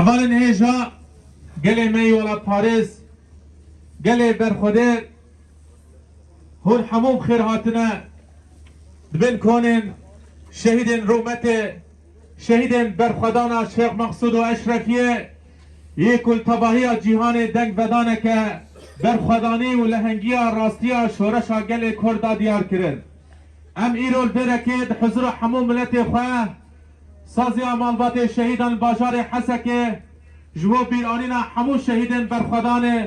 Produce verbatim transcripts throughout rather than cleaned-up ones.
Hevalên hêja, gelê me yî welatparêz, gelê berxwedêr, hûn hemû bi xêr hatine. Di bin konên şehîdên rûmetê, şehîdên berxwedana Şêx Meqsûd û Eşrefiyê, yê ku li tevahiya cîhanê deng vedaneke berxwedanî û lehengiya rastiya şoreşa gelê Kurd da diyar kirin. Em îro li vê rekê di huzura hemû miletê xwe, saziya malbatê şehîdan li bajarê Hesekê, ji bo bîranîna hemû şehîdên berxwedanê,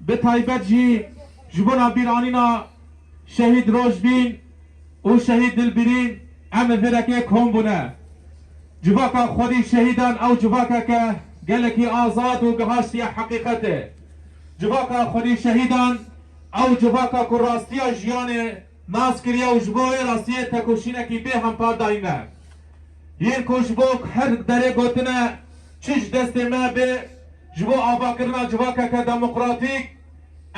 bi taybet jî ji bona bîranîna şehîd Rojbîn û şehîd Dilbîrîn, em li vê rekê kom bûne. Civaka xwedî şehîdan ew civakeke gelekî azad û gihaştiye heqîqetê. Civaka xwedî şehîdan ew civaka ku rastiya jiyanê nas kiriye û ji bo wê rastiyê tekoşînekî bê hempar dayîne. Yên ku ji bo her derê gotine, çi ji destê me bê, ji bo avakirina civakeke demokratîk,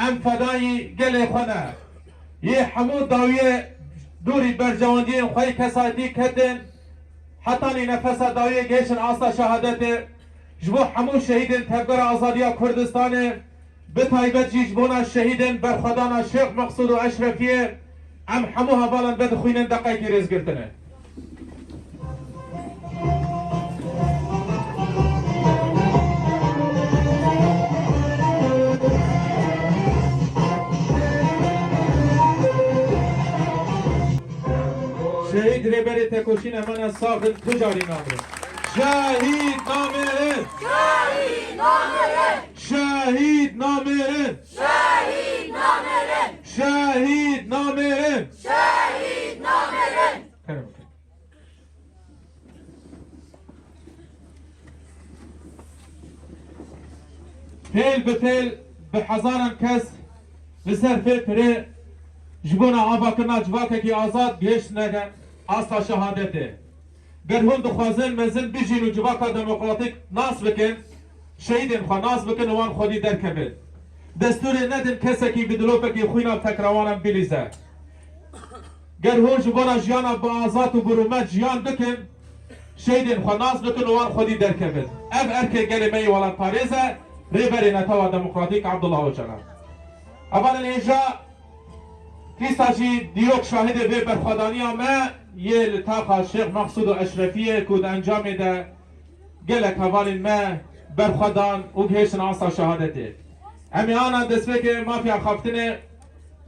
em fedayî gelê xwe ne. Yê hemû dawiyê dûrî berjewendiyên xwe yê kesayetî ketin, hetanî nefesa dawiyê gihiştin asta şehadetê, ji bo hemû şehîdên Tevgera Azadiya Kurdistanê, bi taybet jî ji bona şehîdên berxwedana Şêx Meqsûd û Eşrefiyê, em hemû hevalan vedixwînin deqekî rêzgirtinê. Şehîd rêberê tekoşîna me ne, sax bin, tu carî namirin. Şehîd namirin! Şehîd namirin! Şehîd namêrin! Şehîd namêrin! Şehîd namêrin! Şehîd namêrin! Kerem. Pêl bi pêl bi hezaran kes li ser vê pirê ji bona avakirina civakekî azad gihiştine asta şehadetê. Ger hûn dixwazin mezin bijîn û civaka demokratîk nas bikin, şehîdên xwe nas bikin û wan xwedî derkevin. Destûrê nedin kesekî bi dilopekî xwîna tekrawanan bilîze. Ger hûn ji bona jiyana bi azad û bi rûmet jiyan bikin, şehîdên xwe nas bikin û wan xwedî derkevin. Ev erkê gelê me yê welatparêz e, Rêberê Netewa Demokratîk Abdullah Ocalan. Hevalên hêja, dîsa jî dîrok şahidê vê berxwedaniya me yê li taxa Şêx Meqsûd û Eşrefiyê ku di encamê de gelek hevalên me berxwedan û gihiştin asta şehadetê. Em ê ana destpêkê mafiya xaftinê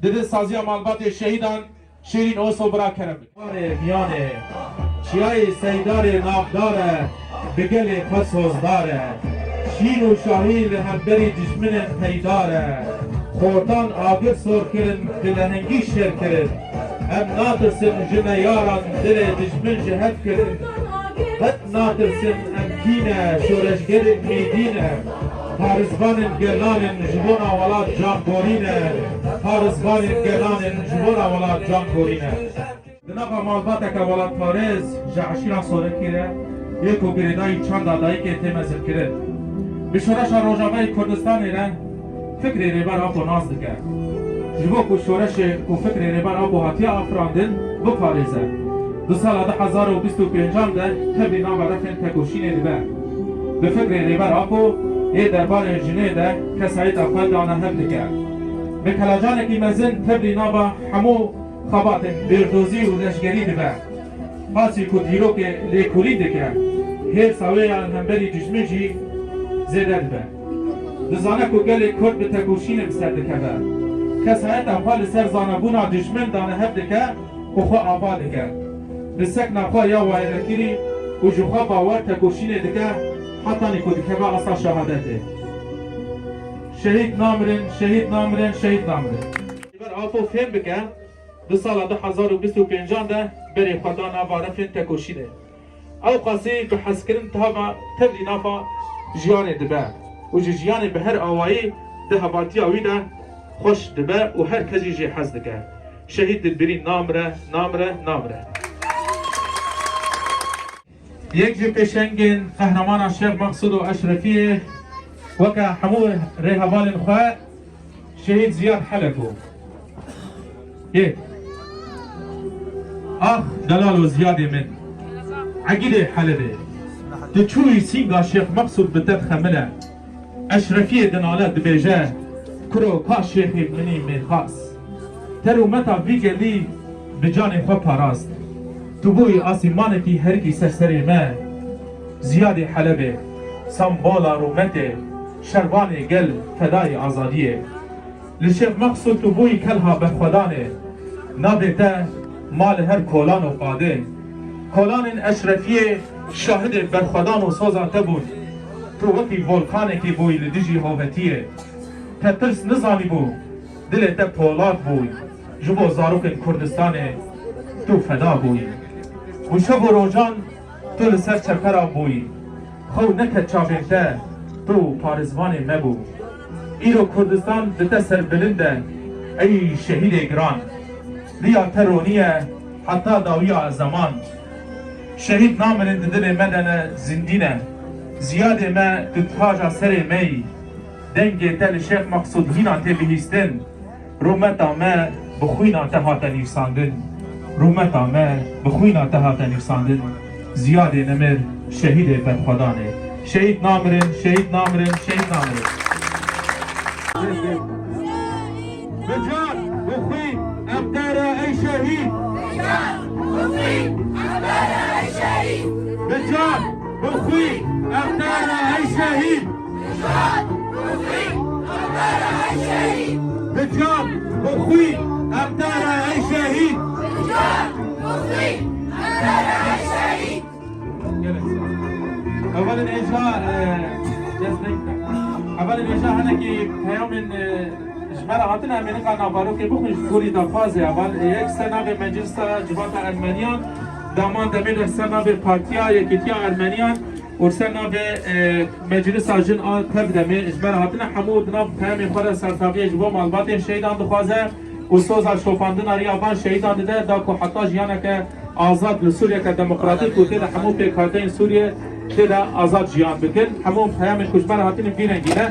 didin saziya malbatê şehîdan Şîrîn Oso bira kerem. Warê miyanê çiyayê Seydarê navdar e, bi gelê xwe sozdar e. Şîn û şahî li hemberî dijminên peydar e. Xortan agir sor kirin, bi lehengî şer kirin. Em natirsin ji neyaran, dilê dijmin ji hev kirin. Qet natirsin, em kî ne, şoreşgerên mêdî ne. Parizvanên gelan in, ji bona welat can borî ne. Parizvanên gelan in, ji bona welat can borî ne. Di nava malbateke welatparêz ji eşîra Sorekî re yê ku girêdayî çanda dayikê tê mezinkirin. Bi şoreşa Rojavayê Kurdistanê re fikrê Rêber Apo nas dike. Ji bo ku şoreşê ku fikrê Rêber Apo hatiye afirandin biparêze, di sala du hezar û bîst û pêncan de tevlî nava refên tekoşînê dibe. Bi fikrê Rêber Apo ê derbarê jinê de kesayeta xwe dane hev dike. Bi kelecanekî mezin tevlî nava hemû xebatên bêrdozî û leşgerî dibe. Qasî ku dîrokê lêkolîn dike, hêrsa wê ya li hemberî dijmin jî zêde dibe. Dizane ku gelê Kurd bi tekoşînê bi ser dikeve. Kesayeta xwe li ser zanebûna dijmin dane hev dike û xwe ava dike. Bi sekna xwe ya wayrekirî û ji xwe bawer tekoşînê dike, hetanî ku dikeve asta şehadetê. Şehîd namirin, şehîd namirin, şehîd namirin. Rêber Apo fêm bike, di sala du hezar û bîst û pêncan de berê xwe da nava refên tekoşînê. Ewqasî bi hezkirin tava tevlî nava jiyanê dibe û ji jiyanê bi her awayî di hevatiya wî de xweş dibe û her kes jî jê hez dike. Şehîd Dilbirîn namire, namire, namire. Yek ji pêşengên qehramana Şêx Meqsûd û Eşrefiyê, weke hemû rêhevalên xwe, Şehîd Ziyad Heleko. Yê. Ax delalo Ziyadê min. Egîdê Helebê. Diçûyî sînga Şêx Meqsûd bi te dixemile. Eşrefiyê dinale dibêje, Kuro ka şêxê minî mêrxas. Te rûmeta vî gelî bi canê xwe parast. Tu bûyî asîmanekî herikî ser serê me. Ziyadê Helebê, sembola rûmetê, şervanê gel, fedayê azadiyê. Li Şêx Meqsûd tu bûyî kelha berxwedanê. Navê te ma li her kolan û qadê. Kolanên Eşrefiyê şahidê berxwedan û soza te bûn. Tu wekî volkanekê bûyî li dijî hovhetiyê. Te tirs nizanîbû, dilê te polat bûyî. Ji bo zarokên Kurdistanê tu feda bûyî. Û şev û rojan tu li ser çepera bûyî. Xew neket çavên te, tu parêzvanê me bû. Îro Kurdistan di te serbilind e, ey şehîdê giran. Riya te ronî ye heta dawiya zeman. Şehîd namirin di dilê me de ne zindî ne. Ziyadê me tu taja serê me yî. Dengê te li Şêx Meqsûd hîna tê bihîstin. Rûmeta me bi xwîna te hate nivîsandin. Rûmeta me bi xwîna te hate nivîsandin. Ziyadê nemir, şehîdê berxwedanê. Şehîd namirin, şehîd namirin, şehîd namirin. Bi can, bi xwîn, em te re ey şehîd. Bi can, bi xwîn, em te re ey şehîd. Bi can, bi xwîn, em te re ey şehîd. Gelek spas. Hevalên hêja, e, dest nekine. Hevalên hêja hinekî peyamên, e, ji me re hatine, em ê nika navarokê bixwin ji Sûrî daxwazê heval. E, yek ser navê Meclisa Civata Ermeniyan, daman demê de ser navê Partiya Yekîtiya Ermeniyan û ser navê, e, Meclisa Jin a Tevdemê ji me re hatine. Hemû di nav peyamên xwe de sertaviyê ji bo malbatên şehîdan dixwaze û soza şopandina riya van şehîdan dide, da ku heta jiyaneke azad li Sûriyeke demokratîk û tê de hemû pêkhateyên Sûriyê tê de azad jiyan bikin. Hemû peyamên ku ji me re hatine vî rengî ne.